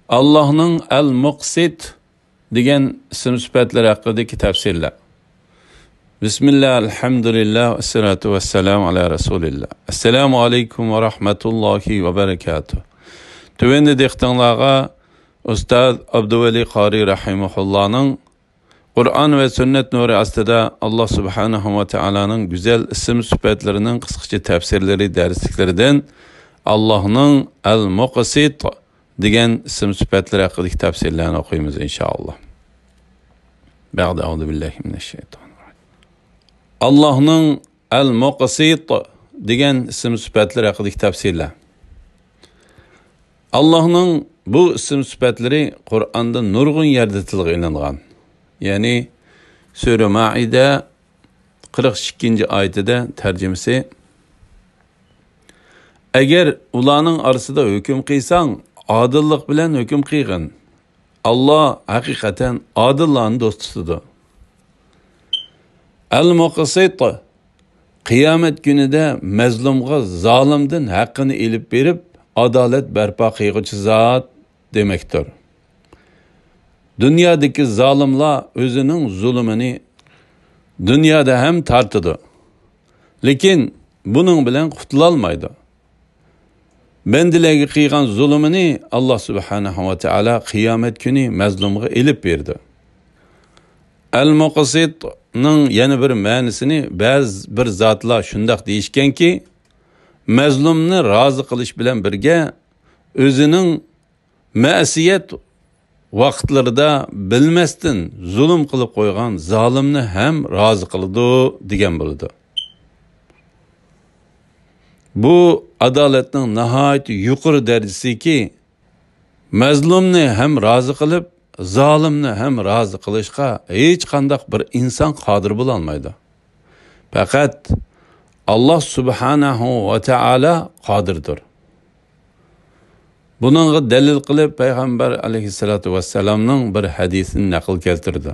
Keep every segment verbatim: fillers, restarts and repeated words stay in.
ئاللاھنىڭ ئەل مۇقسىت دېگەن ئىسىم سۈپەتلىرى ھەققىدىكى تەپسىرلەر. بىسمىللا، ئەلھەمدۇلىللا، ۋەسسالاتۇ ۋەسسالامۇ ئالا رەسۇلىللا. ئەسسالامۇ ئەلەيكۇم ۋە رەھمەتۇللاھى ۋە بەرەكاتۇھ. تۆۋەندە دىققىتىڭلارغا ئۇستاز ئابدۇۋەلى قارى رەھىمەھۇللانىڭ قۇرئان ۋە سۈننەت نۇرى ئاستىدا ئاللا سۇبھانەھۇ ۋە تائالانىڭ گۈزەل ئىسىم سۈپەتلىرىنىڭ قىسقىچە تەپسىرلىرى دەرسلىكلىرىدىن ئاللاھنىڭ ئەل مۇقسىت دېگەن ئىسىم سۈپەتلىرى ھەققىدىكى تەپسىرلەرنى ئوقۇيمىز، ئىنشائاللا. بەئدە، ئەئۇزۇ بىللاھى مىنەششەيتانىر راجىم. ئاللاھنىڭ ئەل مۇقسىت دېگەن ئىسىم سۈپەتلىرى ھەققىدىكى تەپسىرلەر. ئاللاھنىڭ بۇ ئىسىم سۈپەتلىرى قۇرئاندا نۇرغۇن يەردە تىلغا ئېلىنغان. يەنى سۈرە مائىدە قىرىق ئىككىنچى ئايىتىدە تەرجىمىسى، ئەگەر ئۇلارنىڭ ئارىسىدا ھۆكۈم قىلساڭ، ئادىللىق بىلەن ھۆكۈم قىلغىن. ئاللا ھەقىقەتەن ئادىللارنى دوست تۇتىدۇ. ئەل مۇقسىت، قىيامەت كۈنىدە مەزلۇمغا زالىمدىن ھەققىنى ئېلىپ بېرىپ، ئادالەت بەرپا قىلغۇچى زات دېمەكتۇر. دۇنيادىكى زالىملار ئۆزىنىڭ زۇلۇمىنى دۇنيادا ھەم تارتىدۇ. لېكىن بۇنىڭ بىلەن قۇتۇلالمايدۇ. بەندىلەرگە قىلغان زۇلۇمىنى ئاللا سۇبھانەھۇ ۋە تائالا قىيامەت كۈنى مەزلۇمغا ئېلىپ بېرىدۇ. ئەل مۇقسىتنىڭ يەنە بىر مەنىسىنى بەزى بىر زاتلار شۇنداق دېيىشكەنكى، مەزلۇمنى رازى قىلىش بىلەن بىرگە ئۆزىنىڭ مەسىيەت ۋاقىتلىرىدا بىلمەستىن زۇلۇم قىلىپ قويغان زالىمنى ھەم رازى قىلىدۇ دېگەن بولىدۇ. بۇ ئادالەتنىڭ ناھايىتى يۇقىرى دەرىجىسىكى، مەزلۇمنى ھەم رازى قىلىپ، زالىمنى ھەم رازى قىلىشقا ھېچقانداق بىر ئىنسان قادىر بولالمايدۇ. پەقەت ئاللا سۇبھانەھۇ ۋە تائالا قادىردۇر. بۇنىڭغا دەلىل قىلىپ پەيغەمبەر ئەلەيھىسسالاتۇ ۋەسسالامنىڭ بىر ھەدىسىنى نەقىل كەلتۈردى.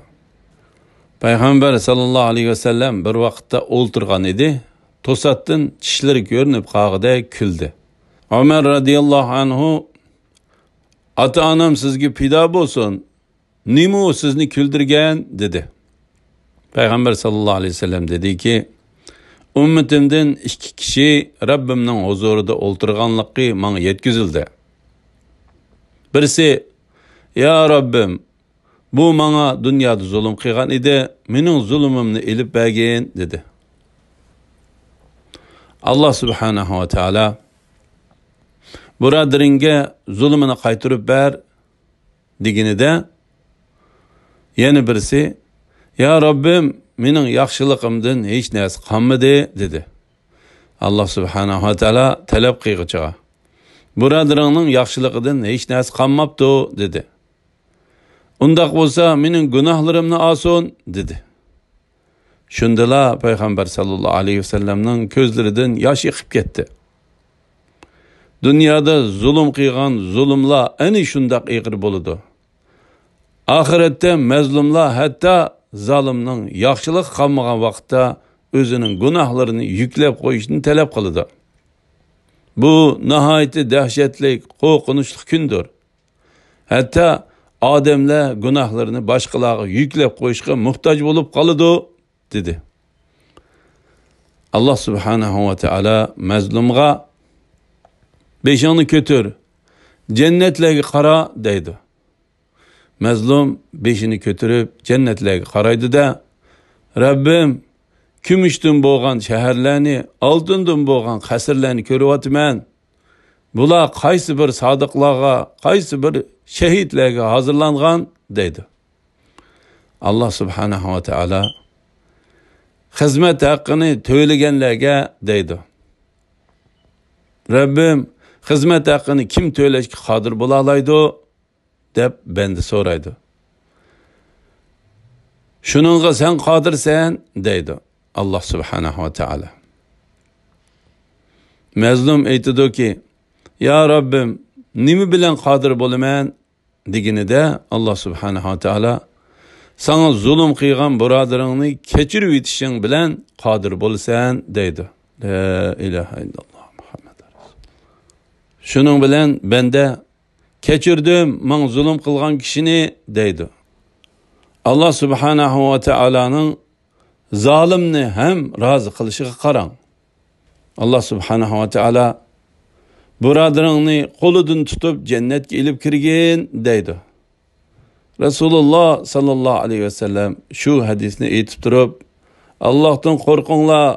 پەيغەمبەر ساللاللاھۇ ئەلەيھى ۋەسەللەم بىر ۋاقىتتا ئولتۇرغان ئىدى. توساتتىن چىشلىرى كۆرۈنۈپ قالغۇدەك كۈلدى. ئۆمەر رازىياللاھۇ ئەنھۇ، «ئاتا-ئانام سىزگە پىدا بولسۇن، نېمە ئۇ سىزنى كۈلدۈرگەن؟» دېدى. پەيغەمبەر ساللاللاھۇ ئەلەيھى ۋەسەللەم دېدىكى، «ئۈممىتىمدىن ئىككى كىشى رەببىمنىڭ ھۇزۇرىدا ئولتۇرغانلىقى ماڭا يەتكۈزۈلدى. بىرسى، يا رەببىم، بۇ ماڭا دۇنيادا زۇلۇم قىلغان ئىدى، مېنىڭ زۇلۇمۇمنى ئېلىپ بەرگىن» دېدى. ئاللا سۇبھانەھۇ ۋە تائالا، «بۇرادىرىڭگە زۇلۇمىنى قايتۇرۇپ بەر» دېگىنىدە، يەنە بىرسى، يا رەببىم، مېنىڭ ياخشىلىقىمدىن ھېچ نەرسە قالمىدى دېدى. ئاللا سۇبھانەھۇ ۋە تائالا تەلەپ قىلغۇچىغا، بۇرادىرىڭنىڭ ياخشىلىقىدىن ھېچ نەرسە قالماپتۇ دېدى. ئۇنداق بولسا مېنىڭ گۇناھلىرىمنى ئالسۇن دېدى. شۇندىلا پەيغەمبەر ساللاللاھۇ ئەلەيھى ۋەسەللەمنىڭ كۆزلىرىدىن ياش ئېقىپ كەتتى. دۇنيادا زۇلۇم قىلغان زۇلۇملار ئەنە شۇنداق ئېغىر بولىدۇ. ئاخىرەتتە مەزلۇملار ھەتتا زالىمنىڭ ياخشىلىقى قالمىغان ۋاقىتتا ئۆزىنىڭ گۇناھلىرىنى يۈكلەپ قويۇشنى تەلەپ قىلىدۇ. بۇ ناھايىتى دەھشەتلىك، قورقۇنچلۇق كۈندۇر. ھەتتا ئادەملەر گۇناھلىرىنى باشقىلارغا يۈكلەپ قويۇشقا موھتاج بولۇپ قالىدۇ» دېدى. ئاللا سۇبھانەھۇ ۋە تائالا مەزلۇمغا، «بېشىڭنى كۆتۈر، جەننەتلەرگە قارا» دەيدۇ. مەزلۇم بېشىنى كۆتۈرۈپ جەننەتلەرگە قارايدۇ-دە، «رەببىم، كۈمۈشتىن بولغان شەھەرلەرنى، ئالتۇندىن بولغان قەسىرلەرنى كۆرۈۋاتىمەن. بۇلار قايسى بىر سادىقلارغا، قايسى بىر شەھىدلەرگە ھازىرلانغان؟» دەيدۇ. ئاللا سۇبھانەھۇ ۋە تائالا، «خىزمەت ھەققىنى تۆلىگەنلەرگە» دەيدۇ. «رەببىم، خىزمەت ھەققىنى كىم تۆلەشكە قادىر بولالايدۇ؟» دەپ بەندە سورايدۇ. «شۇنىڭغا سەن قادىرسەن» دەيدۇ ئاللا سۇبھانەھۇ ۋە تائالا. مەزلۇم ئېيتىدۇكى، «يا رەببىم، نېمە بىلەن قادىر بولىمەن؟» دېگىنىدە، ئاللا سۇبھانەھۇ ۋە تائالا، «ساڭا زۇلۇم قىلغان بۇرادىرىڭنى كەچۈرۈۋېتىشىڭ بىلەن قادىر بولىسەن» دەيدۇ. لا ئىلاھە ئىللاللا مۇھەممەد رەسۇلۇللا. شۇنىڭ بىلەن بەندە كەچۈردۈم ماڭا زۇلۇم قىلغان كىشىنى» دەيدۇ. ئاللا سۇبھانەھۇ ۋە تائالانىڭ زالىمنى ھەم رازى قىلىشىغا قاراڭ. ئاللا سۇبھانەھۇ ۋە تائالا: «بۇرادىرىڭنى قولىدىن تۇتۇپ جەننەتكە ئېلىپ كىرگىن» دەيدۇ. رەسۇلۇللا ساللاللاھۇ ئەلەيھى ۋەسەللەم شۇ ھەدىسنى ئېيتىپ تۇرۇپ: «ئاللاھتىن قورقۇڭلار،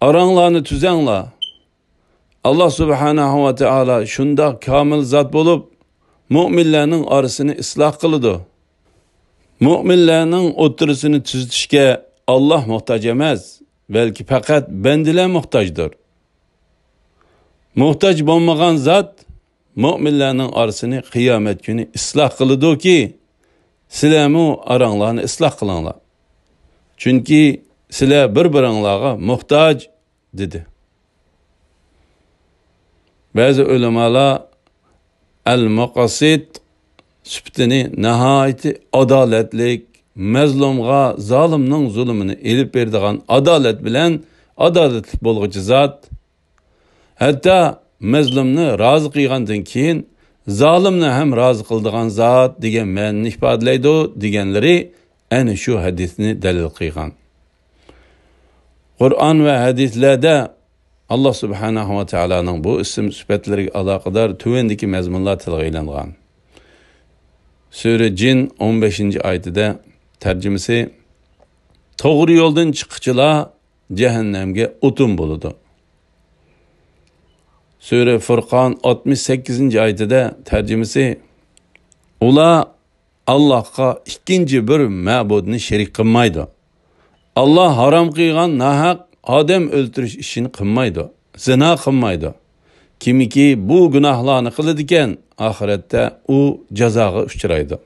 ئاراڭلارنى تۈزەڭلار. ئاللا سۇبھانەھۇ ۋە تائالا شۇنداق كامىل زات بولۇپ، مۆمىنلەرنىڭ ئارىسىنى ئىسلاھ قىلىدۇ. مۆمىنلەرنىڭ ئوتتۇرىسىنى تۈزىتىشكە ئاللا موھتاج ئەمەس، بەلكى پەقەت بەندىلەر موھتاجدۇر. موھتاج بولمىغان زات مۆمىنلەرنىڭ ئارىسىنى قىيامەت كۈنى ئىسلاھ قىلىدۇكى، سىلەرمۇ ئاراڭلارنى ئىسلاھ قىلىڭلار. چۈنكى سىلەر بىر-بىرىڭلارغا موھتاج» دېدى. بەزى ئۆلىمالار ئەل مۇقسىت سۈپىتىنى ناھايىتى ئادالەتلىك، مەزلۇمغا زالىمنىڭ زۇلۇمىنى ئېلىپ بېرىدىغان ئادالەت بىلەن ئادالەتلىك بولغۇچى زات، ھەتتا مەزلۇمنى رازى قىلغاندىن كېيىن زالىمنى ھەم رازى قىلىدىغان زات دېگەن مەنىنى ئىپادىلەيدۇ دېگەنلىرى ئەنە شۇ ھەدىسنى دەلىل قىلغان. قۇرئان ۋە ھەدىسلەردە ئاللا سۇبھانەھۇ ۋە تائالانىڭ بۇ ئىسىم سۈپەتلىرىگە ئالاقىدار تۆۋەندىكى مەزمۇنلار تىلغا ئېلىنغان. سۈرە جىن ئون بەشىنچى ئايىتىدە، تەرجىمىسى: «توغرا يولدىن چىققۇچىلار جەھەننەمگە ئوتۇن بولىدۇ.» سۈرە فۇرقان ئاتمىش سەككىزىنچى ئايىتىدە، تەرجىمىسى: «ئۇلار ئاللاھقا ئىككىنچى بىر مەبۇدنى شېرىك قىلمايدۇ. ئاللاھ ھارام قىلغان ناھەق ئادەم ئۆلتۈرۈش ئىشىنى قىلمايدۇ، زىنا قىلمايدۇ. كىمكى بۇ گۇناھلارنى قىلىدىكەن، ئاخىرەتتە ئۇ جازاغا ئۇچرايدۇ.»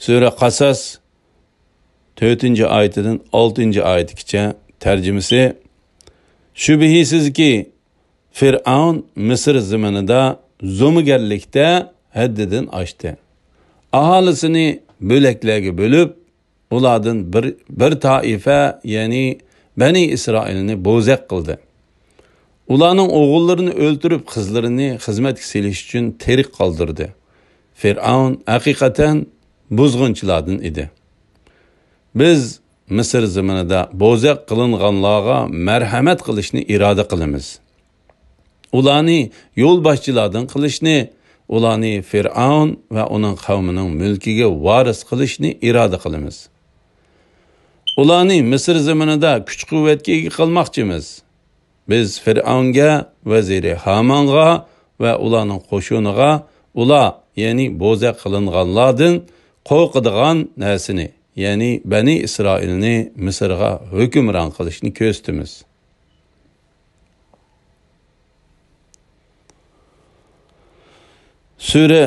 سۈرە قەسەس تۆتىنچى ئايىتىدىن ئالتىنچى ئايىتىگىچە، تەرجىمىسى: شۈبھىسىزكى، فىرئەۋن مىسىر زېمىنىدا زومىگەرلىكتە ھەددىدىن ئاشتى. ئاھالىسىنى بۆلەكلەرگە بۆلۈپ، ئۇلاردىن بىر، بىر تائىپە، يەنى بەنى ئىسرائىلنى بوزەك قىلدى. ئۇلارنىڭ ئوغۇللىرىنى ئۆلتۈرۈپ، قىزلىرىنى خىزمەتكە سېلىش ئۈچۈن تىرىك قالدۇردى. فىرئەۋن ھەقىقەتەن بۇزغۇنچىلاردىن ئىدى. بىز مىسىر زېمىنىدا بوزەك قىلىنغانلارغا مەرھەمەت قىلىشنى ئىرادە قىلىمىز. ئۇلارنى يولباشچىلاردىن قىلىشنى، ئۇلارنى فىرئەۋن ۋە ئۇنىڭ قەۋمىنىڭ مۈلكىگە ۋارىس قىلىشنى ئىرادە قىلىمىز. ئۇلارنى مىسىر زېمىنىدا كۈچ-قۇۋۋەتكە ئىگە قىلماقچىمىز. بىز فىرئەۋنگە، ۋەزىرى ھامانغا ۋە ئۇلارنىڭ قوشۇنىغا ئۇلار، يەنى بوزەك قىلىنغانلاردىن قورقىدىغان نەرسىنى، يەنى بەنى ئىسرائىلنى مىسىرغا ھۆكۈمران قىلىشنى كۆرسىتىمىز. سۈرە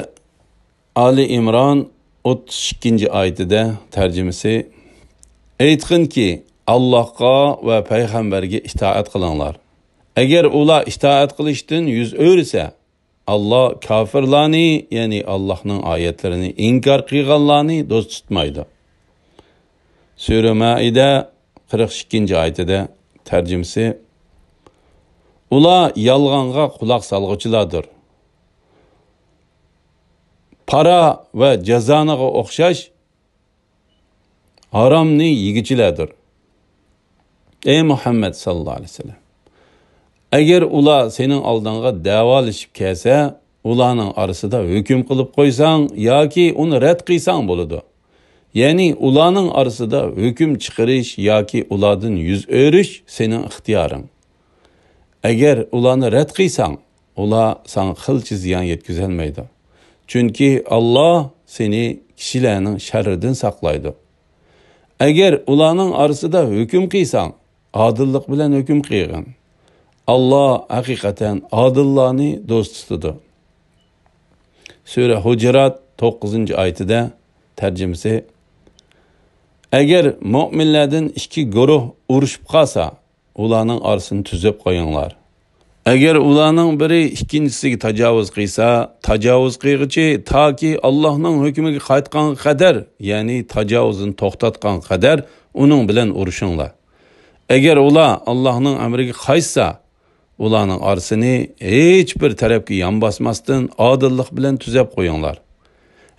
ئالى ئىمران ئوتتۇز ئىككىنچى ئايىتىدە، تەرجىمىسى: ئېيتقىنكى، ئاللاھقا ۋە پەيغەمبەرگە ئىتائەت قىلىڭلار. ئەگەر ئۇلار ئىتائەت قىلىشتىن يۈز ئۆرۈسە، ئاللا كاپىرلارنى، يەنى ئاللاھنىڭ ئايەتلىرىنى ئىنكار قىلغانلارنى دوست تۇتمايدۇ. سۈرە مائىدە قىرىق ئىككىنچى ئايىتىدە، تەرجىمىسى: ئۇلار يالغانغا قۇلاق سالغۇچىلاردۇر. پارا ۋە جازانىغا ئوخشاش ھارامنى يېگۈچىلەردۇر. ئەي مۇھەممەد ساللاللاھۇ ئەلەيھى ۋەسەللەم، ئەگەر ئۇلار سېنىڭ ئالدىڭغا دەۋالىشىپ كەلسە، ئۇلارنىڭ ئارىسىدا ھۆكۈم قىلىپ قويساڭ ياكى ئۇنى رەت قىلساڭ بولىدۇ. يەنى ئۇلارنىڭ ئارىسىدا ھۆكۈم چىقىرىش ياكى ئۇلاردىن يۈز ئۆرۈش سېنىڭ ئىختىيارىڭ. ئەگەر ئۇلارنى رەت قىلساڭ، ئۇلار ساڭا قىلچە زىيان يەتكۈزەلمەيدۇ. چۈنكى ئاللا سېنى كىشىلەرنىڭ شەررىدىن ساقلايدۇ. ئەگەر ئۇلارنىڭ ئارىسىدا ھۆكۈم قىلساڭ، ئادىللىق بىلەن ھۆكۈم قىلغىن. ئاللا ھەقىقەتەن ئادىللارنى دوست تۇتىدۇ. سۈرە ھۇجرات توققۇزىنچى ئايىتىدە، تەرجىمىسى: ئەگەر مۆمىنلەردىن ئىككى گۇرۇھ ئۇرۇشۇپ قالسا، ئۇلارنىڭ ئارىسىنى تۈزەپ قويۇڭلار. ئەگەر ئۇلارنىڭ بىرى ئىككىنچىسىگە تاجاۋۇز قىلسا، تاجاۋۇز قىلغۇچى تاكى ئاللاھنىڭ ھۆكمىگە قايتقانغا قەدەر، يەنى تاجاۋۇزنى توختاتقانغا قەدەر ئۇنىڭ بىلەن ئۇرۇشۇڭلار. ئەگەر ئۇلار ئاللاھنىڭ ئەمرىگە قايتسا، ئۇلارنىڭ ئارىسىنى ھېچ بىر تەرەپكە يان باسماستىن، ئادىللىق بىلەن تۈزەپ قويۇڭلار.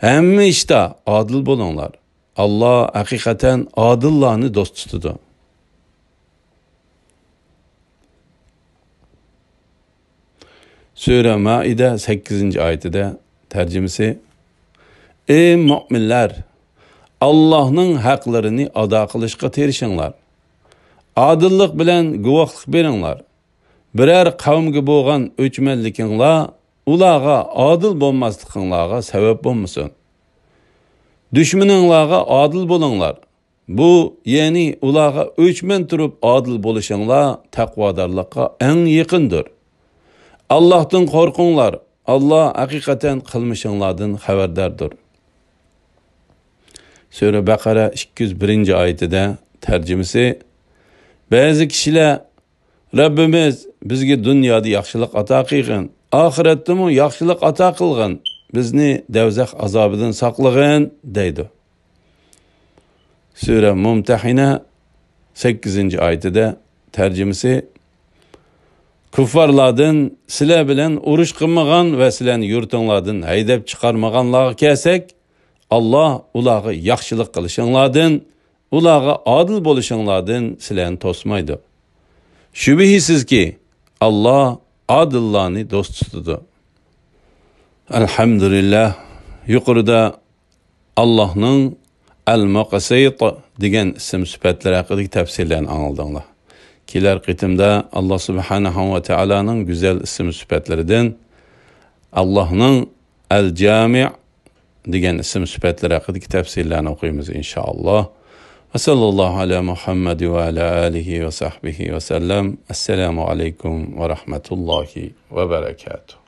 ھەممە ئىشتا ئادىل بولۇڭلار. ئاللا ھەقىقەتەن ئادىللارنى دوست تۇتىدۇ. سۈرە مائىدە سەككىزىنچى ئايىتىدە تەرجىمىسى: ئەي مۆمىنلەر، ئاللاھنىڭ ھەقلىرىنى ئادا قىلىشقا تىرىشىڭلار. ئادىللىق بىلەن گۇۋاھلىق بېرىڭلار. بىرەر قەۋمگە بولغان ئۆچمەنلىكىڭلار ئۇلارغا ئادىل بولماسلىقىڭلارغا سەۋەب بولمىسۇن. دۈشمىنىڭلارغا ئادىل بولۇڭلار. بۇ، يەنى ئۇلارغا ئۆچمەن تۇرۇپ ئادىل بولۇشۇڭلار تەقۋادارلىققا ئەڭ يېقىندۇر. ئاللاھتىن قورقۇڭلار. ئاللا ھەقىقەتەن قىلمىشىڭلاردىن خەۋەرداردۇر. سۈرە بەقەرە ئىككى يۈز بىرىنچى ئايىتىدە تەرجىمىسى: بەزى كىشىلەر رەببىمىز بىزگە دۇنيادا ياخشىلىق ئاتا قىلغىن، ئاخىرەتتىمۇ ياخشىلىق ئاتا قىلغىن، بىزنى دەۋزەخ ئازابىدىن ساقلىغىن دەيدۇ. سۈرە مۇمتەھىنە سەككىزىنچى ئايىتىدە تەرجىمىسى: كۇففارلاردىن، سىلەر بىلەن ئۇرۇش قىلمىغان ۋە سىلەرنى يۇرتۇڭلاردىن ھەيدەپ چىقارمىغانلارغا كەلسەك، ئاللا ئۇلارغا ياخشىلىق قىلىشىڭلاردىن، ئۇلارغا ئادىل بولۇشۇڭلاردىن سىلەرنى توسمايدۇ. شۈبھىسىزكى، ئاللا ئادىللارنى دوست تۇتىدۇ. ئەلھەمدۇلىللا، يۇقىرىدا ئاللاھنىڭ ئەل مۇقسىت دېگەن ئىسىم سۈپەتلىرى ھەققىدىكى تەپسىرلەرنى ئاڭلىدىڭلار. كېلەر قېتىمدا ئاللا سۇبھانەھۇ ۋە تائالانىڭ گۈزەل ئىسىم سۈپەتلىرىدىن، ئاللاھنىڭ ئەل جامىئ دېگەن ئىسىم سۈپەتلىرى ھەققىدىكى تەپسىرلەرنى ئوقۇيمىز، ئىنشائاللا. ۋە سەللەللاھۇ ئەلا مۇھەممەد ۋە ئەلا ئالىھى ۋە سەھبىھى ۋە سەللەم. ئەسسالامۇ ئەلەيكۇم ۋە رەھمەتۇللاھى ۋە بەرەكاتۇھ.